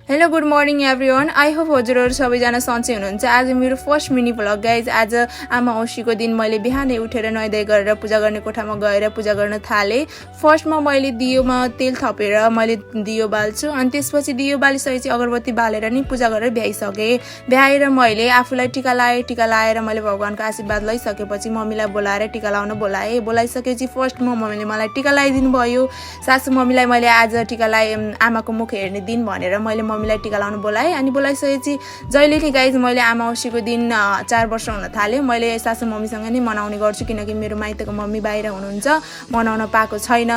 Hello good morning everyone. I hope हजुरहरू सबैजना सन्चै हुनुहुन्छ। आज मेरो फर्स्ट मिनी भ्लग गाइज। आज आमा औँसीको दिन मैले बिहानै उठेर नुहाइधुवाइ गरेर पूजा गर्ने कोठामा गएर पूजा गर्न थालेँ। फर्स्टमा मैले दियोमा तेल थपेर मैले दियो बाल्छु अनि त्यसपछि दियो बालिसकेपछि अगरबत्ती बालेर नि पूजा गरेर भ्याइसकेँ। भ्याएर मैले आफूलाई टिका लाएँ। टिका लाएर मैले भगवानको आशीर्वाद लैसकेपछि मम्मीलाई बोलाएर टिका लाउन बोलाएँ। बोलाइसकेपछि फर्स्टमा मम्मीले मलाई टिका लगाइदिनु भयो। सासू मम्मीलाई मैले आज टिका लाएँ, आमाको मुख हेर्ने दिन भनेर मैले मम्मीलाई टिका लाउन बोलाएँ। अनि बोलाइसकेपछि जहिले नि गाइज मैले आमा औँसीको दिन 4 वर्ष हुन थाल्यो मैले सासू मम्मीसँग नै मनाउने गर्छु, किनकि मेरो माइतको मम्मी बाहिर हुनुहुन्छ, मनाउन पाएको छैन।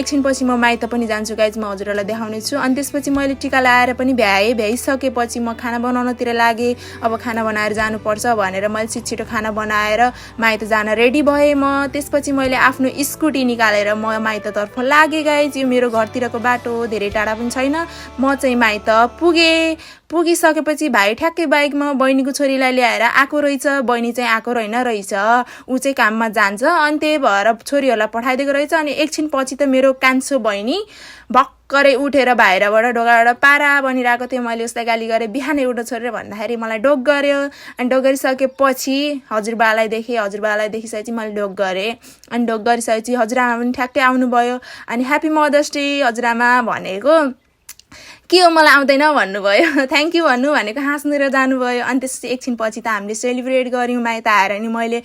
एकछिनपछि म माइत पनि जान्छु गाइज, म हजुरहरूलाई देखाउने छु। अनि त्यसपछि मैले टिका लाएर पनि भ्याइसकेपछि म खाना बनाउनतिर लागेँ। अब खाना बनाएर जानुपर्छ भनेर मैले छिटो खाना बनाएर माइत जान रेडी भएँ म। त्यसपछि मैले आफ्नो स्कुटी निकालेर म माइततर्फ लागेँ गाइज। यो मेरो घरतिरको बाटो धेरै टाढा पनि छैन। म चाहिँ माइत पुगिसकेपछि भाइ ठ्याक्कै बाइकमा बहिनीको छोरीलाई ल्याएर आएको रहेछ। बहिनी चाहिँ आएको रहेछ, ऊ चाहिँ काममा जान्छ। अनि त्यही भएर छोरीहरूलाई पठाइदिएको रहेछ। अनि एकछिन पछि त मेरो कान्छो बहिनी भक्करै उठेर बाहिरबाट ढोकाबाट पारा बनिरहेको थियो। मैले उसलाई गाली गरेँ, बिहानै उठ छोडेर भन्दाखेरि मलाई ढोक गर्यो। अनि ढोक गरिसकेपछि हजुरबालाई देखिसकेपछि मैले ढोक गरेँ। अनि ढोक गरिसकेपछि हजुरआमा पनि ठ्याक्कै आउनुभयो। अनि ह्याप्पी मदर्स डे हजुरआमा भनेको के हो मलाई आउँदैन भन्नुभयो। थ्याङ्क यू भन्नु भनेको हाँस्नु र जानुभयो। अनि त्यसपछि एकछिन पछि त हामीले सेलिब्रेट गऱ्यौँ माइत आएर। नि मैले